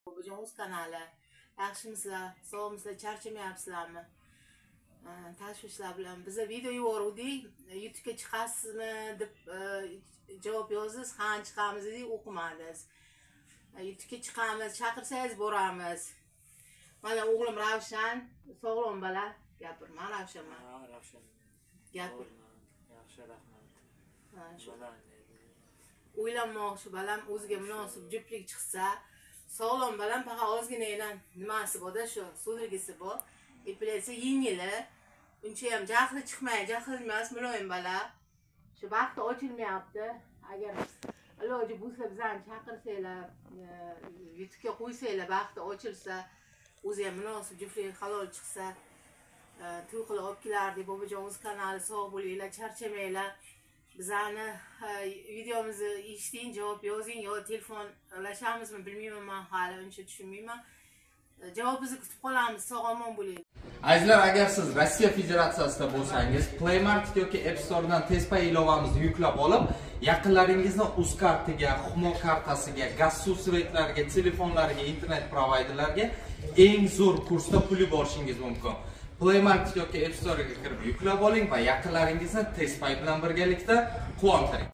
Bobojon o'z kanali. Yaxshimisizlar, sog'misizlar, charchamayapsizlarmi? Tashvishlar bilan biza video yuboruvdik. YouTube'ga chiqasizmi deb javob yozdingiz. Ha, chiqamiz dedik, o'qimadingiz. YouTube'ga chiqamiz, chaqirsangiz boramiz. Mana o'g'lim Ravshan, sog'lom bola. Gapir, man Ravshanman. Ha, Ravshan. Gapir. Yaxshi, rahmat. Ha, shu Baland. Uylanmoqchi balam, o'ziga munosib juftlik chiqsa, sog'lom balam, faqat ozgina nimasi borda, shu sudragisi bor, epilepsiya yengili, uncha ham jahli chiqmaydi, jahli emas, muloyim bola. Shu baxti ochilmayapti. Agar iloji bo'lsa bizani chaqirsanglar, YouTube'ga qo'ysanglar, baxti ochilsa, o'zi ham munosib juftlik halol chiqsa, to'y qilib olib kelardik. Bobojon o'z kanali, sog' bo'linglar, charchamanglar. Bizani videomizni eshiting, javob yozing yo telefonlashamizmi bilmayman, man hali uncha tushunmayman. Javobingizni kutib qolamiz. Sog' omon bo'ling. Azizlar, agar siz Rossiya Federatsiyasida bo'lsangiz, Play Market yoki App Store'dan TezPay ilovamizni yuklab olib, yaqinlaringizni Uzkartiga, Humo kartasiga, gaz, suv, svetlarga, telefonlariga, internet provayderlarga eng zo'r kursda pul yuborishingiz mumkin. Play Market yoki App Store'ga kirib yuklab oling va yaqinlaringizni TezPay bilan birgalikda quvontiring.